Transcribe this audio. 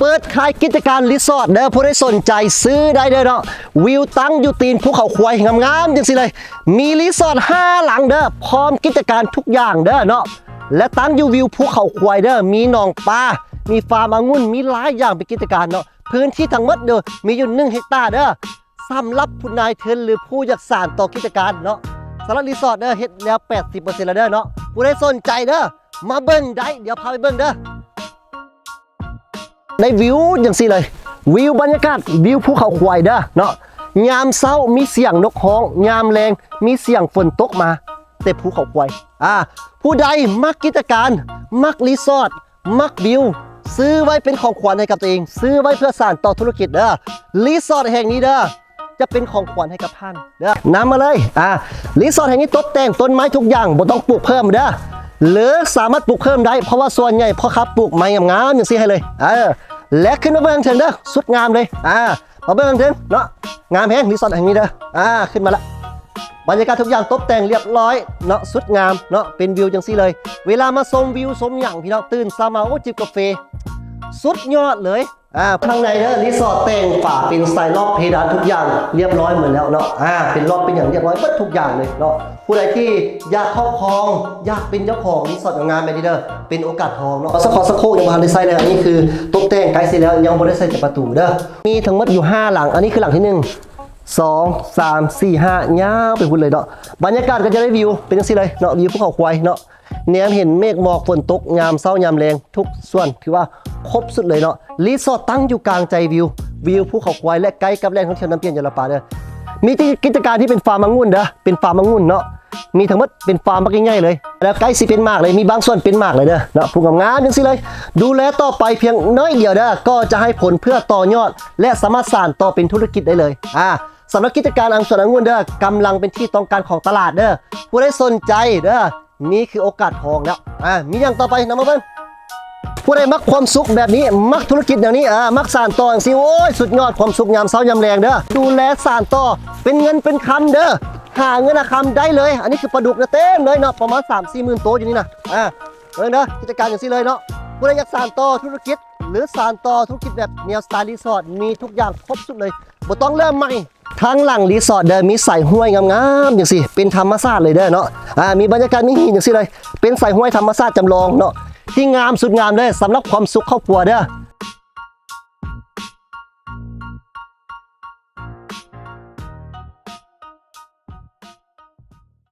ເປີດຂາຍກິດຈະການຣີສອດເດີ ຜູ້ໃດສົນໃຈຊື້ໄດ້ເດີເນາະ. ວິວຕັ້ງຢູ່ຕີນພູເຂົາຄວາຍ ງາມໆຈັ່ງຊີ້ເລີຍ. ມີຣີສອດຫ້າຫຼັງເດີ ພ້ອມກິດຈະການທຸກຢ່າງເດີເນາະ ແລະ ຕັ້ງຢູ່ວິວພູເຂົາຄວາຍເດີ. ມີໜອງປາ ມີຟາມອະງຸ່ນ ມີຫຼາຍຢ່າງເປັນກິດຈະການເນາະ. ພື້ນທີ່ທັງໝົດເດີ ມີຢູ່ໜຶ່ງເຮັກຕາເດີ. ສຳລັບຜູ້ນາຍທຶນ ຫຼື ຜູ້ຢາກສານຕໍ່ກິດຈະການເນາະ. ສຳລັບຣີສອດເດີ ເຮັດແລ້ວແປດສິບເປີເຊັນແລ້ວເດີເນາະ. ຜູ້ໃດສົນໃຈເດີ ມາເບິ່ງໄດ້ ດຽວພາໄປເບິ່ງເດີ. ໄດ້ວິວຈັ່ງຊີ້ເລີຍ ວິວບັນຍາກາດ ວິວພູເຂົາຄວາຍເດີເນາະ. ຍາມເຊົ້າມີສຽງນົກຮ້ອງ ຍາມແລງມີສຽງຝົນຕົກມາແຕ່ພູເຂົາຄວາຍ. ອ່າ ຜູ້ໃດມັກກິດຈະການ ມັກຣີສອດ ມັກວິວ ຊື້ໄວ້ເປັນຂອງຂວັນໃຫ້ກັບຕົວເອງ ຊື້ໄວ້ເພື່ອສານຕໍ່ທຸລະກິດເດີ. ຣີສອດແຫ່ງນີ້ເດີ ຈະເປັນຂອງຂວັນໃຫ້ກັບທ່ານເດີ. ນຳມາເລີຍ ອ່າ ຣີສອດແຫ່ງນີ້ຕົບແຕ່ງຕົ້ນໄມ້ທຸກຢ່າງ ບໍ່ຕ້ອງປູກເພີ່ມເດີ ຫຼື ສາມາດປູກເພີ່ມໄດ້ ເພາະວ່າສ່ວນໃຫຍ່ພໍ່ຄ້າປູກໄມ້ງາມໆຈັ່ງຊີ້ໃຫ້ເລີຍ. ເອີ ແລະ ຂຶ້ນມາເບິ່ງເທິງເດີ ສຸດງາມເລີຍ. ອ່າ ມາເບິ່ງເທິງເນາະ ງາມແຮງ ຣີສອດແຫ່ງນີ້ເດີ. ອ່າ ຂຶ້ນມາລະ ບັນຍາກາດທຸກຢ່າງຕົບແຕ່ງລຽບຮ້ອຍເນາະ ສຸດງາມເນາະ ເປັນວິວຈັ່ງຊີ້ເລີຍ. ເວລາມາຊົມວິວຊົມຫຍັງ ພີ່ນ້ອງ ຕື່ນເຊົ້າມາ ໂອ້ ຈິບກາເຟ ສຸດຍອດເລີຍ. ອ່າ ທາງໃນເດີ ຣີສອດແຕ່ງຝາເປັນສະໄຕລອບ ເພດານທຸກຢ່າງລຽບຮ້ອຍໝົດແລ້ວເນາະ. ອ່າ ເປັນລອບເປັນຫຍັງລຽບຮ້ອຍເບິດທຸກຢ່າງເລີຍເນາະ. ຜູ້ໃດທີ່ຢາກຄອບຄອງ ຢາກເປັນເຈົ້າຂອງຣີສອດງາມແບບນີ້ເດີ ເປັນໂອກາດທອງເນາະ. ສະເຄາະ ສະໂຄກຍັງບໍ່ທັນໄດ້ໃຊ້ເລີຍ ອັນນີ້ຄືຕົບແຕ່ງໃກ້ເສັດແລ້ວ ຍັງບໍ່ໄດ້ໃສ່ແຕ່ປະຕູເດີ. ມີທັງໝົດຢູ່ຫ້າຫຼັງ ອັນນີ້ຄືຫຼັງທີໜຶ່ງ ສອງ ສາມ ສີ່ ຫ້າ ຍາວໄປພຸ້ນເລີຍເນາະ. ບັນຍາກາດກໍຈະໄດ້ວິວເປັນຈັ່ງຊີ້ເລີຍເນາະ ວິວພູເຂົາຄວາຍເນາະ. ແນມເຫັນເມກໝອກຝົນຕົກຍາມເຊົ້າຍາມແລງ ທຸກສ່ວນຖືວ່າຄົບສຸດເລີຍເນາະ. ຣີສອດຕັ້ງຢູ່ກາງໃຈວິວ ວິວພູເຂົາຄວາຍ ແລະ ໃກ້ກັບແຫຼ່ງທ່ອງທ່ຽວນ້ຳປຽນຢາລະປາເດີ. ມີກິດຈະການທີ່ເປັນຟາມອະງຸ່ນເດີ ເປັນຟາມອະງຸ່ນເນາະ ມີທັງໝົດເປັນຟາມບັກໃຫຍ່ໆເລີຍ ແລ້ວໃກ້ຊິເປັນໝາກເລີຍ ມີບາງສ່ວນເປັນໝາກເລີຍເດີເນາະ. ພູງາມໆຈັ່ງຊີ້ເລີຍ ດູແລຕໍ່ໄປພຽງໜ້ອຍດຽວເດີ ກໍຈະໃຫ້ຜົນເພື່ອຕໍ່ຍອດ ແລະ ສາມາດສານຕໍ່ເປັນທຸລະກິດໄດ້ເລີຍ. ອ່າ ສຳລັບກິດຈະການອັງສວນອະງຸ່ນເດີ ກຳລັງເປັນທີ່ຕ້ອງການຂອງຕະຫຼາດເດີ. ຜູ້ໃດສົນໃຈເດີ ນີ້ຄືໂອກາດທອງແລ້ວ. ອ່າ ມີຫຍັງຕໍ່ໄປ ນຳມາເບິ່ງ. ຜູ້ໃດມັກຄວາມສຸກແບບນີ້ ມັກທຸລະກິດແນວນີ້ ອ່າ ມັກສານຕໍ່ຈັ່ງຊີ້ ໂອ້ຍ ສຸດຍອດ ຄວາມສຸກຍາມເຊົ້າຍາມແລງເດີ ດູແລສານຕໍ່ ເປັນເງິນເປັນຄຳເດີ ຫາເງິນຫາຄຳໄດ້ເລີຍ. ອັນນີ້ຄືປາດຸກນະ ເຕັມເລີຍເນາະ ປະມານສາມສີ່ໝື່ນໂຕຢູ່ນີ້ນະ. ອ່າ ເບິ່ງເດີ ກິດຈະການຈັ່ງຊີ້ເລີຍເນາະ. ຜູ້ໃດຢາກສານຕໍ່ທຸລະກິດ ຫຼື ສານຕໍ່ທຸລະກິດແບບແນວສະໄຕຣີສອດ ມີທຸກຢ່າງຄົບສຸດເລີຍ ບໍ່ຕ້ອງເລີ່ມໃໝ່. ທາງຫຼັງຣີສອດເດີ ມີສາຍຫ້ວຍງາມໆຈັ່ງຊີ້ ເປັນທຳມະຊາດເລີຍເດີເນາະ. ອ່າ ມີບັນຍາກາດ ມີຫີນຈັ່ງຊີ້ເລີຍ ເປັນສາຍຫ້ວຍທຳມະຊາດຈຳລອງເນາະ ທີ່ງາມສຸດງາມເລີຍ ສຳລັບຄວາມສຸກຄອບຄົວເດີ.